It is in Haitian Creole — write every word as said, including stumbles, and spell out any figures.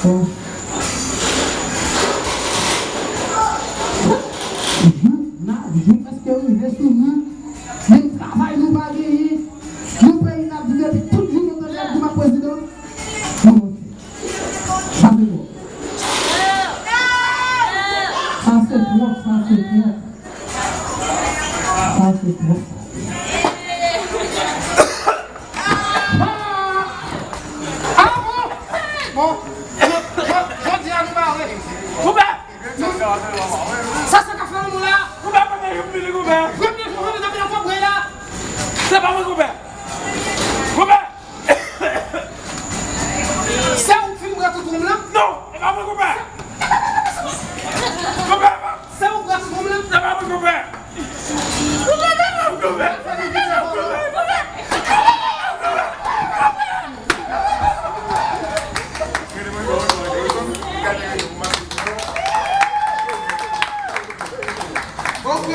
Bon. Jouk n a, jouk èske rive sou nou, menm travay nou pa genyen, yon peyi n ap di depi tout jou nou tande y ap di m ak prezidan. Non, sa se twòp. Sa se twòp, sa se twòp. Sa se twòp. Ah bon? Bon, jodi a nou bare. Konpè! Sa se ka fè lanmou la? Konpè, konpè, yo vini, konpè. Premye jou, konpè, nan fè bwè la. Se pa mwen, konpè. Konpè! Se ou k fin bwè tout wonm lan? Non, e pa mwen, konpè. Konpè, e pa Se ou k bwè tout wonm lan? Se pa mwen, konpè. Konpè, se pa mwen, konpè. Ok.